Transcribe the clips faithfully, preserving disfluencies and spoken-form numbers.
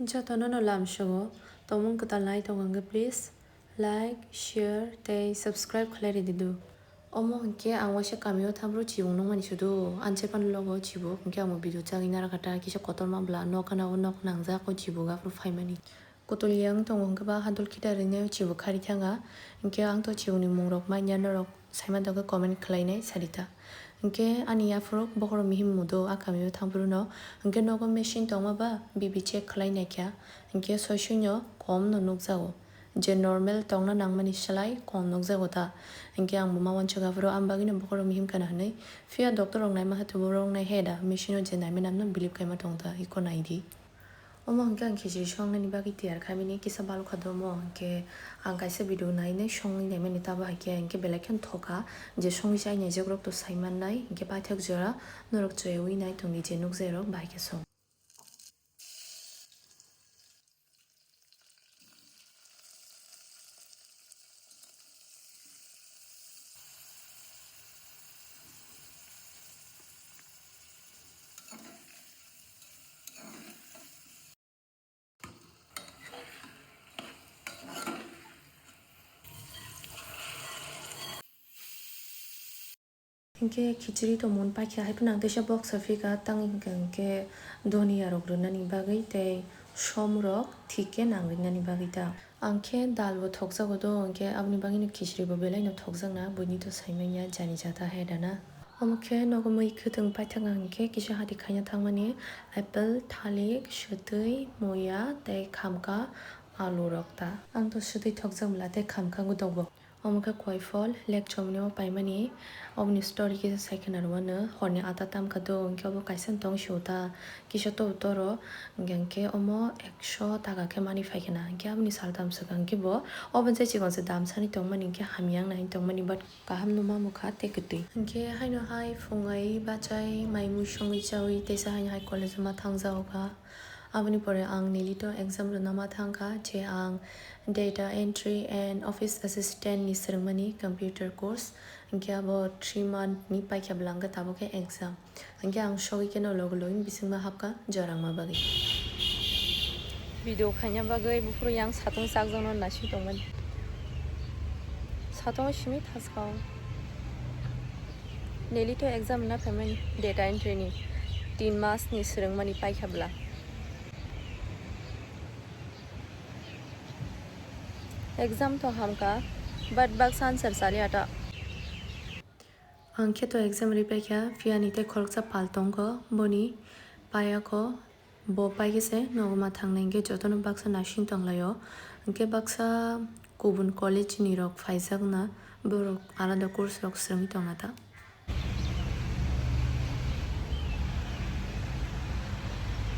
Jotono no lamsogo, tongmung kwtal nai tongo hwnkhe please like, share tei subscribe khlai ridi do. Omo hwnkhe ang waisa kamio thangbro chibung nukmani sudu, anse phano logo chibuk, hwnkhe ang bo video chagwi narakha ta, kisa kotorma bwla nok gana o nok nangjak o chibuk aphuru phaimani. Kutulya wng tongo hwnkhe ba hadul khita rwinai o chibuk khari thanga, hwnkhe ang to chibukni mungrok manya norok saimanta hwnkhe comment khlainai sarita. Hwnkhe ani yaphuru bokhorok mihim mudo a kamio thangbro no, hwnkhe nogo machine tongma ba B P check khlai naikha, hwnkhe soi soi no kom no nukjago. Je normal tongna nangmani slai kom nukjago ta. Hwnkhe ang bo ma uansuk aphuru, ang bagwino bokhorok mihim kana hwnwi. Phiya doctor rok naima khe borok nai he da, machine o je naima namno believe kaima tong ta, iko nai di. Omo hwnkhe ang khichiri songnani bagwi tiyar khaimani, kisa balukha domo, hwnkhe ang kaisa video nainai songwi naimani, tabo hai khe hwnkhe belai kheno thokha, je songwi chai naijakrok to sai mannai, hwnkhe paithak jora norok chwraui nai tongdi je nukjairok bahai khe song. Hinkhe khichiri tongmani paikha, hai phano ang teisa box o phika, tang hinkhe, hinkhe dhoniya rok rwnani bagwi tei som rok thik khe nang rinani bagwi ta. Ang khe dal bo thokjago do, hinkhe aboni bagwino khichiri bo belai no thokjakna, buini to sai manya jani jata hai rana. Omo khe nogo mui kwthwng paithak ang hinkhe kisa hati khaina thangmani apple, thalik, swtwi, muya tei khamkha alu rok ta. Ang to swtwi thokjak bwla tei khamkha gwdok bo. Omo khe koi phol, lek chomni o paimani, oboni story kisa sai khna rwmano, horni ata tamkha do, hinkhe obo kaisa tong sio ta, kisa to toro, hinkhe omo ekso taka khe mani phai khna, hinkhe aboni saltam swkang khe bo, obo je chikon se dam sani tongmani, hinkhe hamya wngna hinwi tongmani, but kaham no mamukha tei kwtwi. Hinkhe haino hai phung ai bachai mai mui songwi chaui teisa haino hai college o ma thangjago kha. Aboni pore ang Nelito exam rwna ma thangkha, je ang data entry and office assistant ni swrwngmani computer course. Hinkhe abo three month ni paikha bwla hwnkhe tabuk khe exam. Hinkhe ang sogwi kheno logi logi bisingma hapkha jorangma bagwi. Video khaina bagwi buphuru yang satung chakjakno naising tongmani. Satung simi thaskao. Nelito exam na phaimani data entry ni tin mas ni swrwngmani paikha bwla. Exam to hamkha, but baksa answer chaliya ta. Ang khe to exam ri paikha, phiya ni tei khoroksa pal tongkho, boni payakho. Bo paikhe se nogo ma thangnai hinkhe jotono baksa naising tonglaio. Hinkhe baksa kubun college ni rok phaijakna, borok alada course rok swrwngwi tongna ta.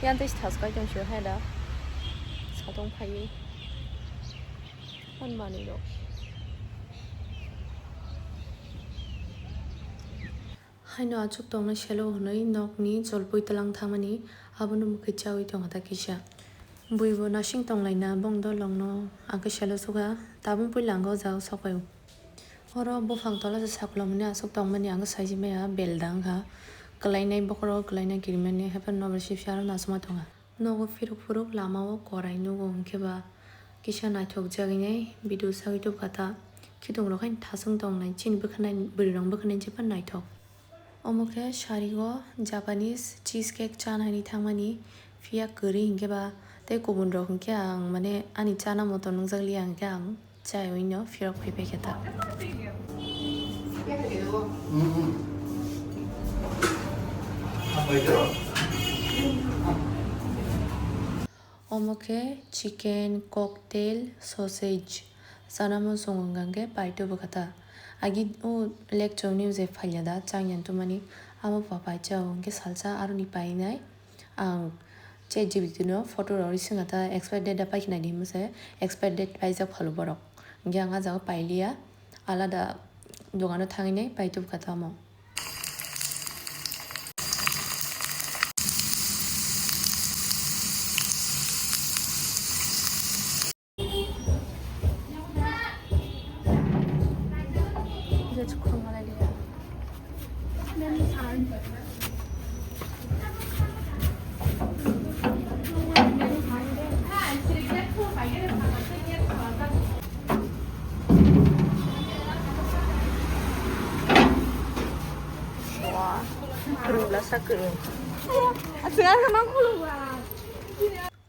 Yang tei thaskai tong sio hai da. Satong phaiwi. Hwn manwi rok. Haino achuk tongnai selo hwnwi nokni jolpui twlang thangmani abono mwkhwi chaui tongkha ta kisa. Buibo nasing tonglaina bongdo longno angkhe selo sukha, tabung puila angkhe o jaga sokphai-o. Oro buphang tola se saklomani aswk tongmani angkhe saijimaya beldang kha, kwlainai bokhoro kwlainai kirimani haphano nobar sibisa aro nasukma tongkha. Nogo phirok phurok lama o korai nugo hinkhe ba kisa naithok jagwi nai video sagwi tubkha ta. Khitung rok haino thasung tongnai chini bwkhanai bwrwi rok bwkhanai jephano naithok. Omo khe sarigo Japanese cheese cake chana hinwi thangmani, phiya kwrwi hinkhe ba tei kubun rok hinkhe ang mane ani chana motom nungjakliya hinkhe ang chaiwi no phirok phaipai khe ta. Omo khe chicken cocktail sausage. Chana muchung wngkha khe paito bwkha ta. Agi o lecture ni je phailya da changya tongmani amo pa paisa o hwnkhe salsa aroni painai. Ang ChatGPT no photo rwui swngkha ta expire date da paikhe naidi hwnwi se expire date paijak phalo borok. Hwnkhe ang ah jaga pailiya, alada dogano thangwi nai paito bwkha tamo.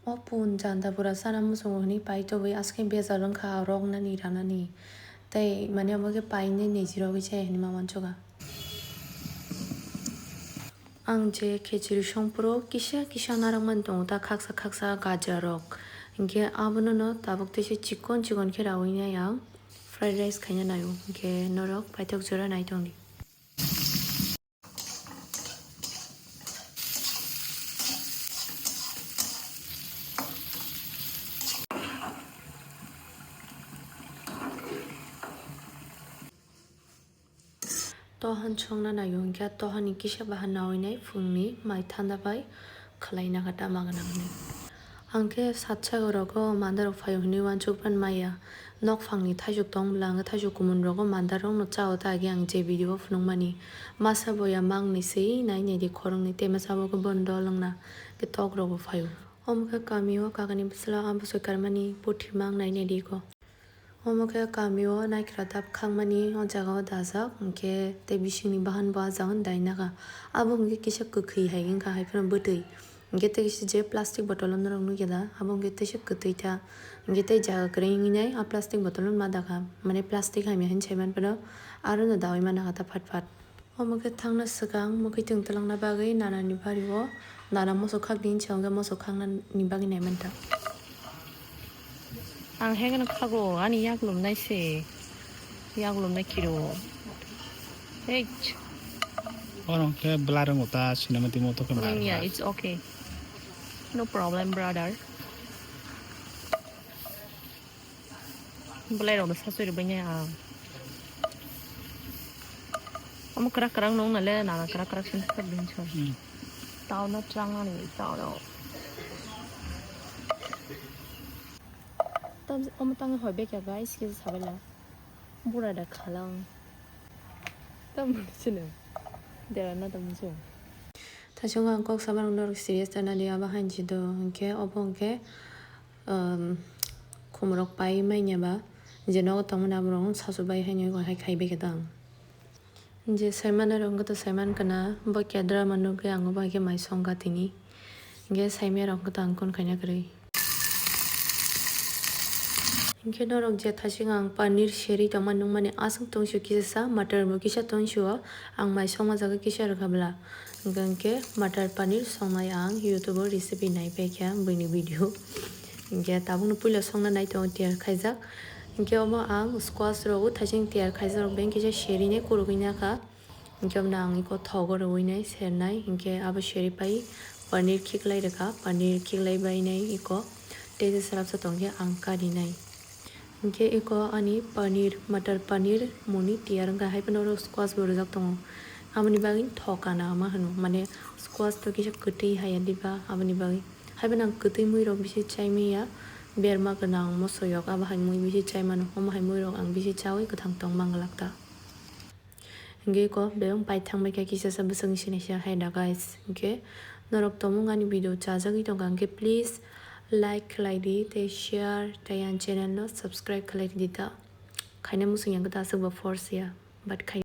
O pun janda pura sana muchungo hwnwi paitogwi askhe bejal wngkha roknani ranani. Tei mane omo khe painai nejirogwi chai hwnwi ma uansugo. Ang je khechiri songphuru kisa kisa narwkmani tongo ta khaksa khaksa gajarrok. Hinkhe abonono tabuk teisa chikon chikon khe raui nai ang fried rice khaina naio. Hinkhe norok paithak jora naitongdi. Tohan songna naio hinkhe tohani kisa bahan naui nai phungni mai thanda bai khwlaina kha tama gwnang hwnwi. Ang khe sat sagorogo mandarok phaio hwnwi uansuk pan maya. Nokphangni thaisuk tong bwla ang khe thaisuk kumun rogo mandarokno chao ta agi ang je video o phunukmani. Masa boya mangni swi nai nai di khoroknwi tei masa bo khe bono dol wngna khe tok rogo phaio. Omo khe kamio kakani bwsla amosoi karmani puthi mang nai nai di ko. Omo khe kamio naikra dap khangmani o jaga o dajak, hinkhe tei bisingni bahan bo ah jaga o dainakha. Abo hinkhe kisa kwkhwi hai wngkha, hai phano bwtwi. Hinkhe tei kisa je plastic bottle o norok nukya da, abo hinkhe teisa kwtwi ta. Hinkhe tei jaga kwrwi wngwi nai a plastic bottle o ma dakha. Mane plastic hamya hinwi saiman phano arono daui manakha ta phat phat. Omo khe thangna swkang mwkhwitwng twlangna bagwi nanani bario nana moso khak di hinwi sa, hwnkhe moso khaknani bagwi naiman ta. Ang hekeno khago, ani yaklum nai se. Yaklum nai kiro. Hey. Oro khe bwlarang uta sinamati moto khe bar. Yeah, it's okay. No problem, brother. Belai rok no sasui rwbainai ang. Omo kwrak kwrak nung nale nana kwrak kwrak sini khak din chon. Hmm. Tao no chang ani tao no. Tam omo tang hoi bek ya guys, kisa sabai la. Bura da khalang. Tam sini. Dera na tam so. Thasung ang kok sabar norok serious ta nali aba hanji do. Hwnkhe obo hwnkhe um, khumrok pai manya ba, je nogo tongmani aborok sasu bai haino hai khai bai khe tang. Je saimanai rok wngkha to saiman kana, bo kedra ma nugwi ang bo hai khe mai songkha tini. Hinkhe saimaya rok wngkha to ang kun khaina kwrwi. Hinkhe norok je thasing ang paneer seri tongma nukmani aswk tongsi kisa sa, matar bo kisa tongsi o, ang mai songma jaga kisa rwkha bwla. Hwnkhe matar paneer songnai ang YouTube o recipe naipaikha buini video. Hwnkhe tabukno puila songna naitongo tiyar khaijak. Hwnkhe omo ang squash rogo thasing tiyar khaijak rok beng kisa serinai kurugwi nakha. Hwnkhe omo ang iko thogo rwui nai sernai. Hwnkhe abo seri pai paneer khiklai rwkha, paneer khiklai bai nai iko tei salsa tongkhe ang karinai. Hwnkhe eko ani paneer, matar paneer moni tiyar wngkha, hai phano oro squash bo rwjak tongo. Aboni bagwi thok kana ma hwno, mane squash to kisa kwtwi hai ya diba, aboni bagwi. Hai phano ang kwtwi mui rok bisi chai manya, berma gwnang moso yok, abo hai mui bisi chai mano, omo hai mui rok ang bisi chaui kwthang tong mang glak ta. Hingke eko bebak pai thang bai khe kisa sa bwswk ni sini se hai da guys. Hingke norok tongmung ani video chajagwi tongkha hingke please like khlai di tei share tei ani channel no subscribe khlai di ta. Khaina muchung ya khe ta aswk bo force ya, but khai